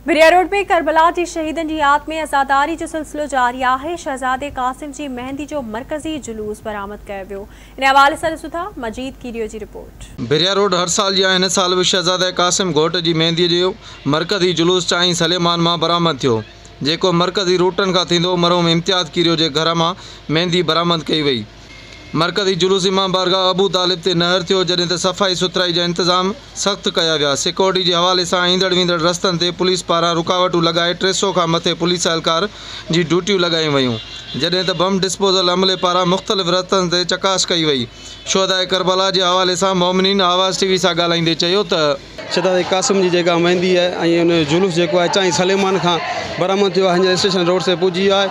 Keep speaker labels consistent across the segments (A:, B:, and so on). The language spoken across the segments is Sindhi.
A: ڀريا روڊ ۾ ڪربلا جي شهيدن جي ياد ۾ عزاداري جو سلسلو جاري آهي. شهزادي قاسم جي مهندي جو مرڪزي جلوس برآمد ڪيو ويو. ان حوالي سان ڏسون ٿا مجيد ڪيريو جي رپورٽ.
B: ڀريا روڊ هر سال جيان هن سال به شهزادي قاسم گهوٽ جي مهندي جو مرڪزي جلوس چانهين سليمان مان برآمد ٿيو، جيڪو مرڪزي روٽن کان ٿيندو مرحوم امتياز ڪيريو جي گهر مان مهندي برآمد ڪئي وئي. مرڪزي جلوس امام بارگاهه ابو طالب تي نهر ٿيو، جڏهن ته صفائي سٿرائي جا انتظام سخت ڪيا ويا. سيڪيورٽي جي حوالي سان ايندڙ ويندڙ رستن تي پوليس پاران رڪاوٽون لڳائي 300 کان مٿي پوليس اهلڪار جي ڊيوٽيون لڳايون ويون، جڏهن ته بم ڊسپوزل عملي پاران مختلف رستن تي چڪاس ڪئي وئي. شهداء ڪربلا جي حوالي سان مومنين آواز ٽي وي سان ڳالهائيندي چيو ته.
C: شهزادي قاسم جي جيڪا مهندي آهي ۽ ان جو جلوس جيڪو آهي چانهين سليمان کان برآمد ٿيو آهي، هينئر اسٽيشن روڊ تي پهچي ويو آهي.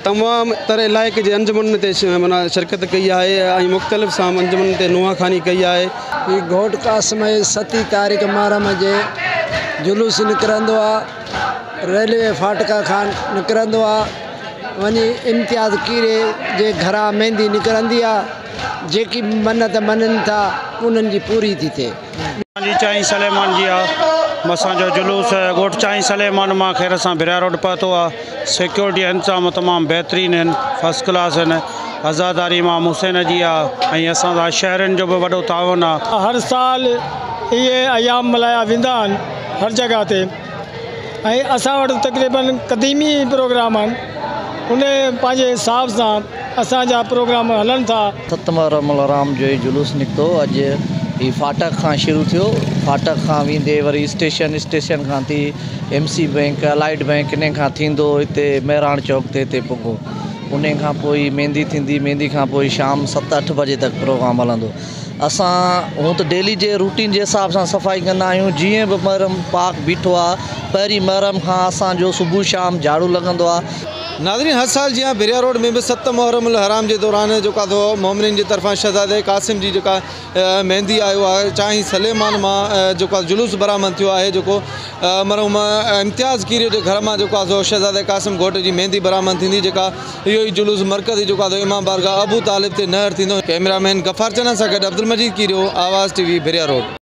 C: تمام تر علائقي جي انجمنن تي معنيٰ شرڪت ڪئي آهي ۽ مختلف سان انجمنن تي نوحه خواني ڪئي آهي.
D: هي گهوٽ قاسم جي ستين تاريخ محرم جي جلوس نڪرندو آ، ريلوي ڦاٽڪ کان نڪرندو آ، وڃي امتياز ڪيري جي گهران ميندي نڪرندي آ، جيڪي منت مڃن ٿا انهن جي پوري ٿي ٿئي.
E: اسان جي چانهين سليمان جي آ، اسان جو جلوس ڳوٺ چانهين سليمان مان خير سان ڀريا روڊ پهتو آ. سيڪيورٽي جا انتظام تمام بهترين آهن، فرسٽ ڪلاس آهن. عزاداري امام حسين جي آ ۽ اسان سان شهرين جو به وڏو تعاون آ.
F: هر سال اهي ايام ملهايا ويندا آهن هر جڳهه تي ۽ اسان وٽ تقريبن قديمي پروگرام آهن ان پنهنجي حساب سان اسان جا پروگرام هلن ٿا.
G: ست محرم الحرام جو هي جلوس نڪتو اڄ هي ڦاٽڪ کان شروع ٿيو، ڦاٽڪ کان ويندي وري اسٽيشن، اسٽيشن کان ٿي M C bank, allied bank انهي کان ٿيندو هتي مهراڻ چوڪ تي هتي پڳو. انهي کان پوء ميندي ٿيندي، ميندي کان پوء شام 7 8 بجي تڪ پروگرام هلندو. اسان هون ته ڊيلي جي روٽين جي حساب سان صفائي ڪندا آهيون، جيئن به محرم پاڪ بيٺو آ پهرين محرم کان اسان جو صبح شام جهاڙو لڳندو آ.
B: ناظرين هر سال جيان ڀريا روڊ ۾ به 7 محرم الحرام جي دوران جيڪا ٿو مومنين جي طرفان شهزادي قاسم جي جيڪا مهندي آيو آهي چانهين سليمان مان جيڪو جلوس برآمد ٿيو آهي، جيڪو مرحوم امتياز ڪيريو جي گهر مان جيڪو آهي شهزادي قاسم گهوٽ جي مهندي برآمد ٿيندي، جيڪا اهو ئي جلوس مرڪزي جيڪو آهي امام بارگاهه ابو طالب تي نهر ٿيندو. ڪئميرا مين غفار چنا سان گڏ عبدالمجيد ڪيريو، آواز ٽي وي، ڀريا روڊ.